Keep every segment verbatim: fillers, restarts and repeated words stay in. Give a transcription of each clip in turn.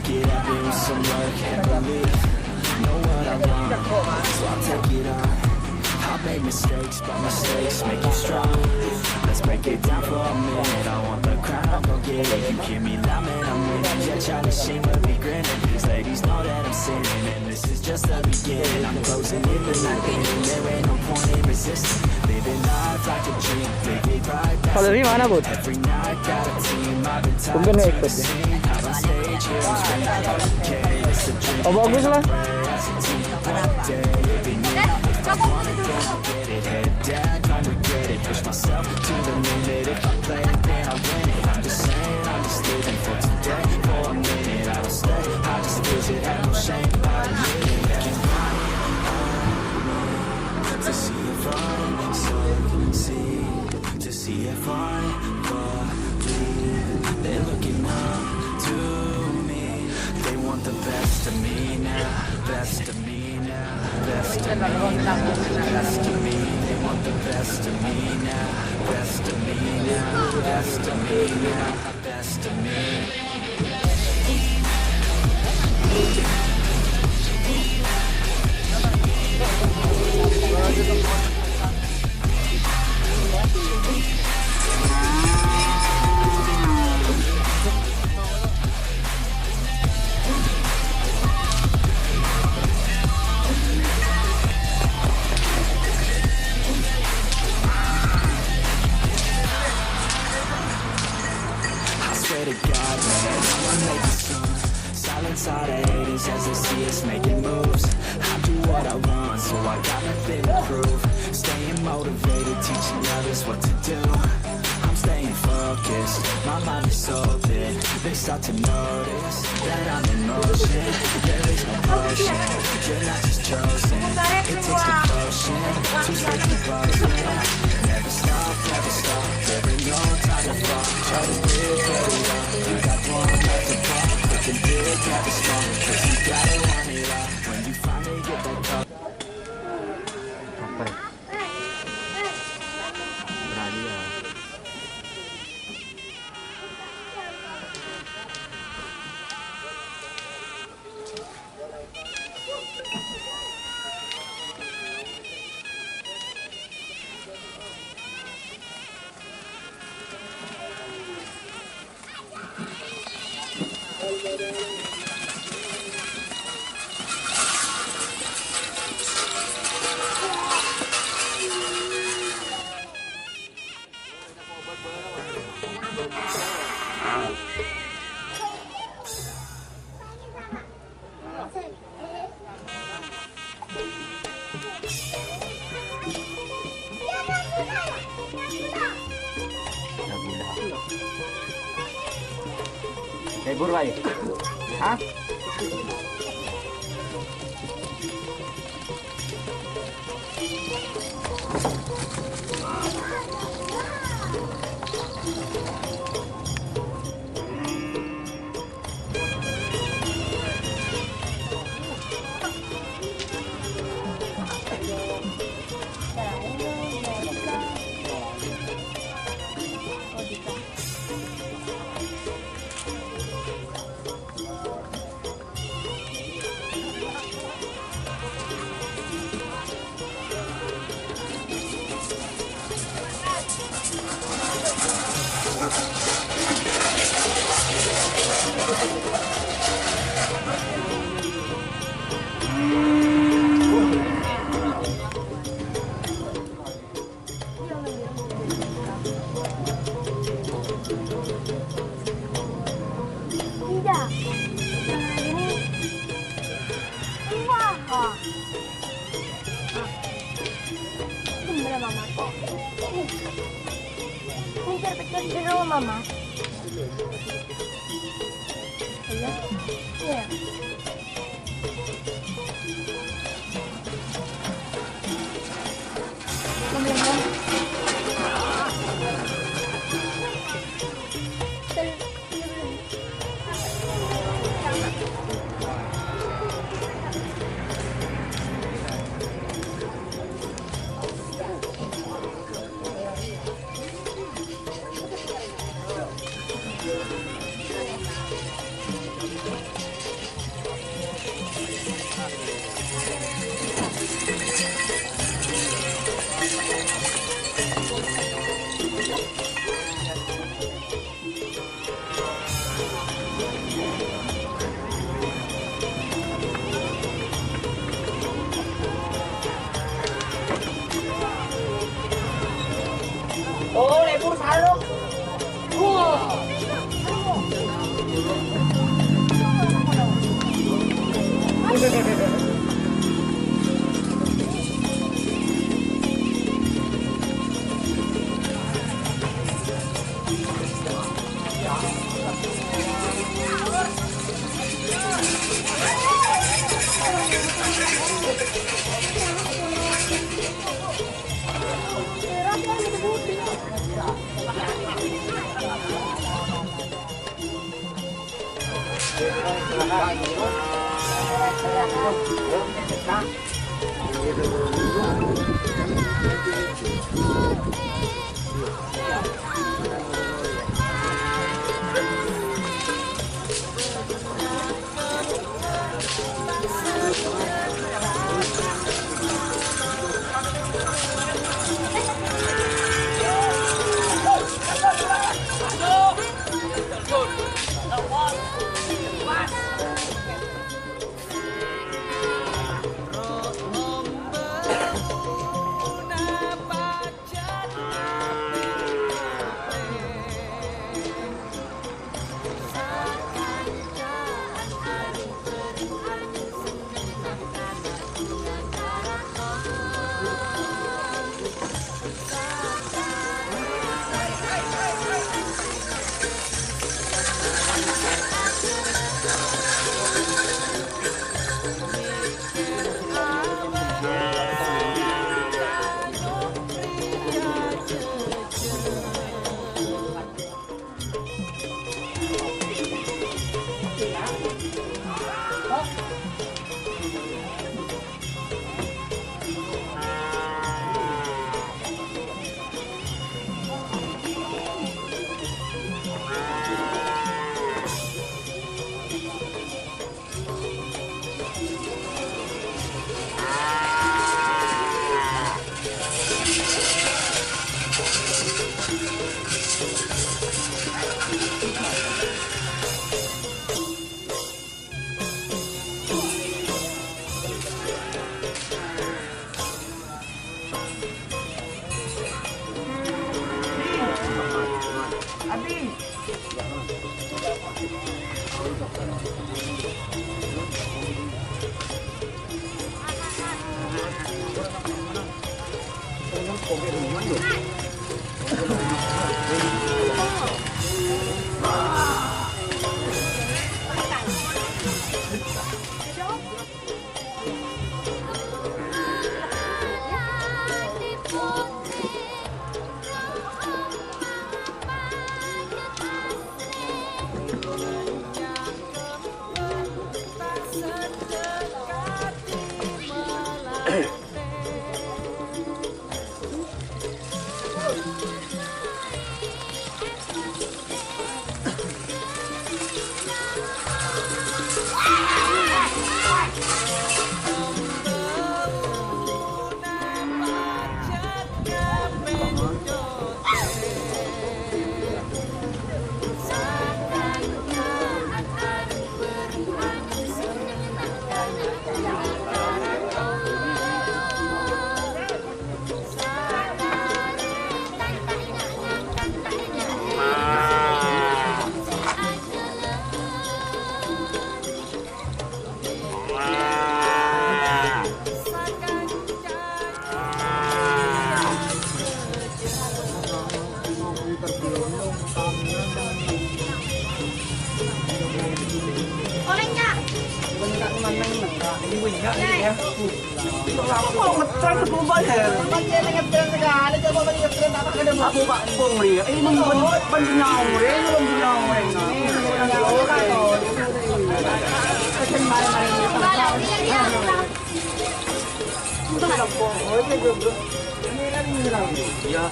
Get up, do some work and believe. Know what I want, so I'll take it on. I've made mistakes, but mistakes make you strong. Let's break it down for a minute. I want the crown, I'll go get it. You hear me loud, man, I'm winning. Yeah, Charlie Sheen will be grinning. These ladies know that I'm sinning, and this is just the beginning. I'm closing in the night, and there ain't no point in resisting. Living life like a dream, big, big, bright, that's Kalau di mana, Bud? Every night got a team, I've been tied to the scene. Out on stage, here I'm screaming, okay, it's a dream. Oh, bagus lah. One day it'll be me. If I want it, then I'll get it. Head down, don't regret it. Push myself to the limit. If I play it, then I win it. I'm just saying, I'm just living for today. For a minute, I don't stay. I just visit, have no shame. I live it. To see if I, so I can see. To see if I believe. They're looking up to me. They want the best of me now. Best of me now. Best of me now. Best of me. They want the best of me now. Best of me now. Best of me now. Best of me. I swear to God, man, I'ma make it soon. Silence all the haters as they see us making moves. I do what I want, so I got nothing to prove. Staying motivated, teaching others what to do. I'm staying focused, my mind is open. They start to notice that I'm in motion. There is no motion, you're not just chosen. It takes devotion to stay composed. Never stop, never stop. There ain't no time to fall. Try to build what you want. You got one life to pop. Looking big, never small. 'Cause you gotta want it all. When you finally get that call. Apa ya? Berani ya. Libur, Bay? Hah? Iya. Ini. Wah. Bener, Mama. Pikir-pikir dulu, Mama. Iya. Iya. Oh, lebur sarung. Wah. Iya.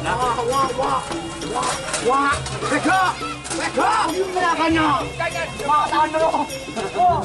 Wah, wah, wah, wah, wah, pega, pega, gimana kanya? Wah, tahan dulu. Oh.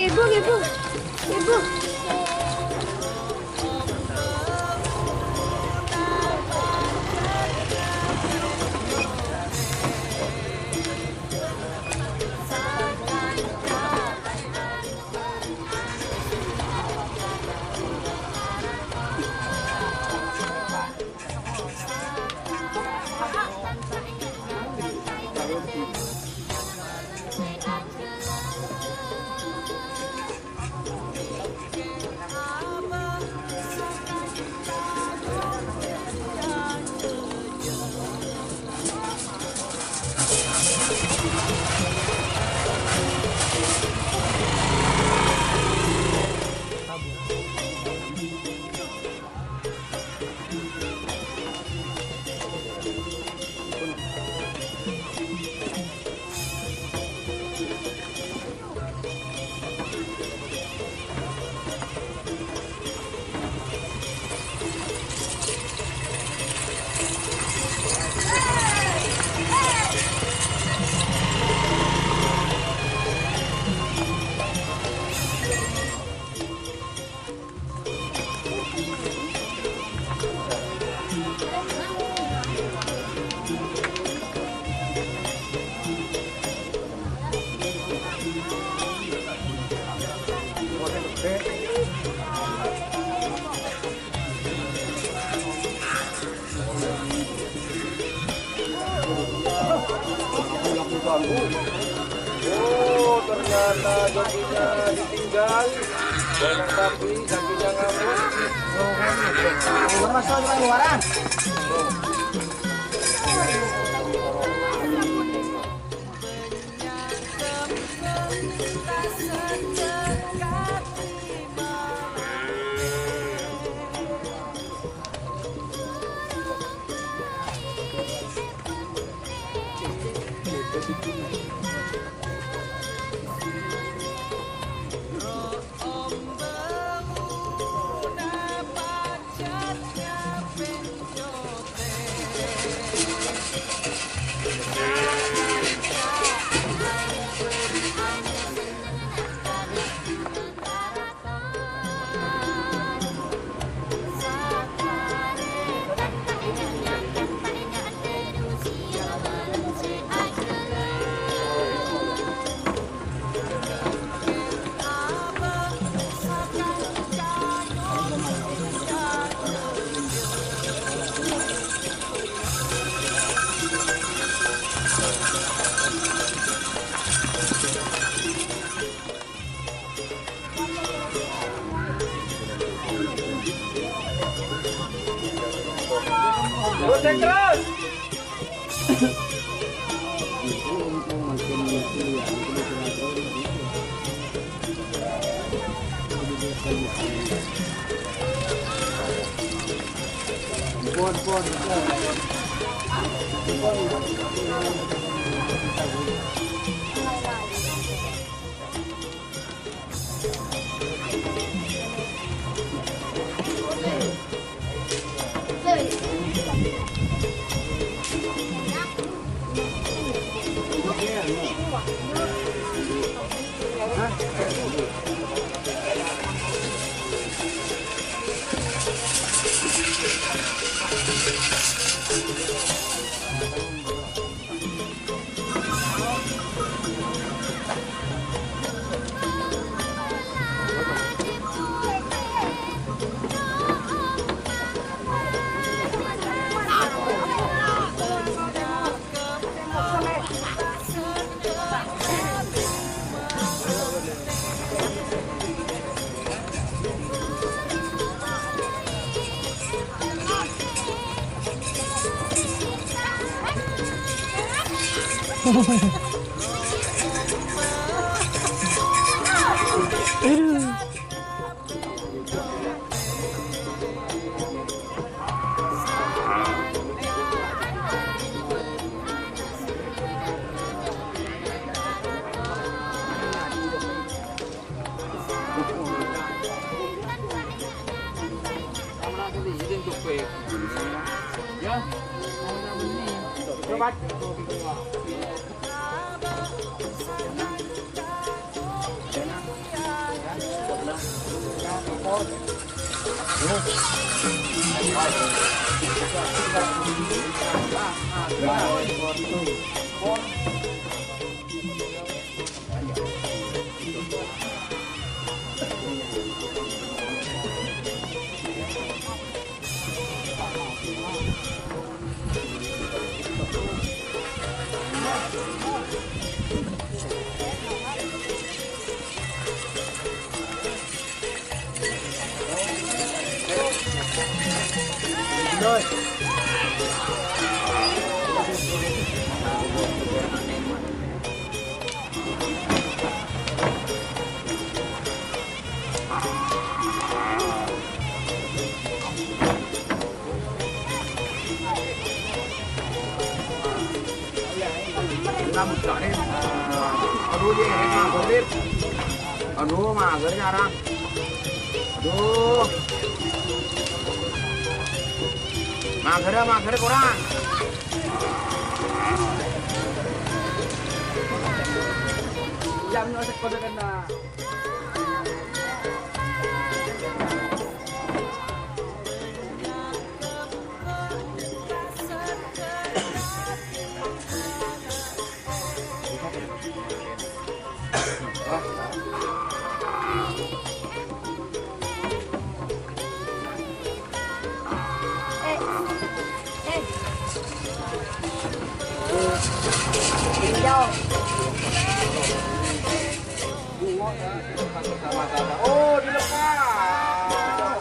Ibu, ibu, ibu. Oh, ternyata jokinya ditinggal. Banyak tapi jokinya ngamuk. Goceng terus. Aduh. Aduh, mager sekarang. Aduh. Mager, mager kurang. Yang nyosek kode kena. Oh, dilepas.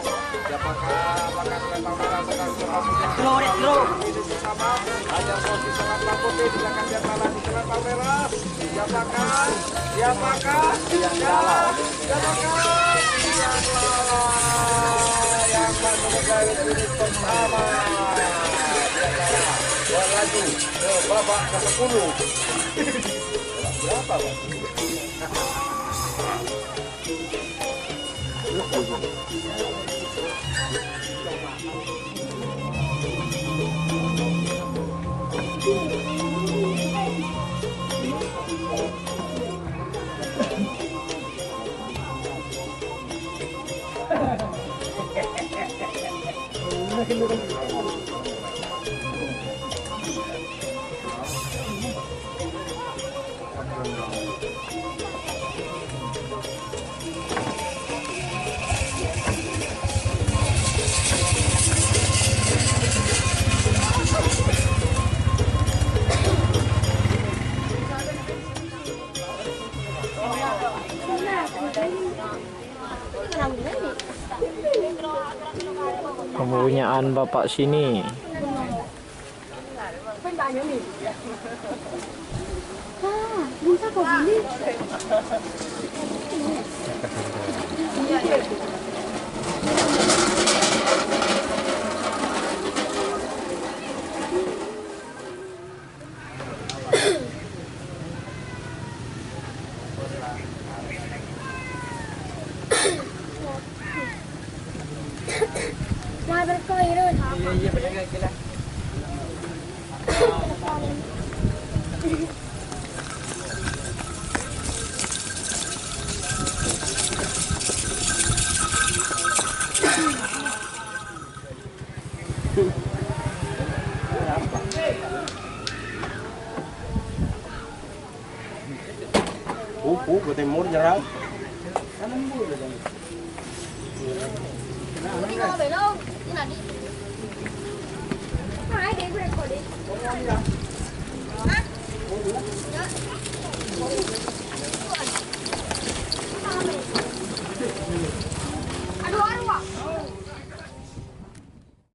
Siapakah? Apakah kelempar bola sedang berlangsung? Bro, Red, bro. Ini bersama. Hanya posisi sangat takut di belakang dia, malah di kelempar merah. Siapakah? Siapakah? Siapa? Siapakah? Yang masuk ke garis finish pertama. Dia kalah. Buat laju ke babak kesepuluh. Berapa, Bang? Kepunyaan bapak sini. Uh, uh, ke timur nyerang.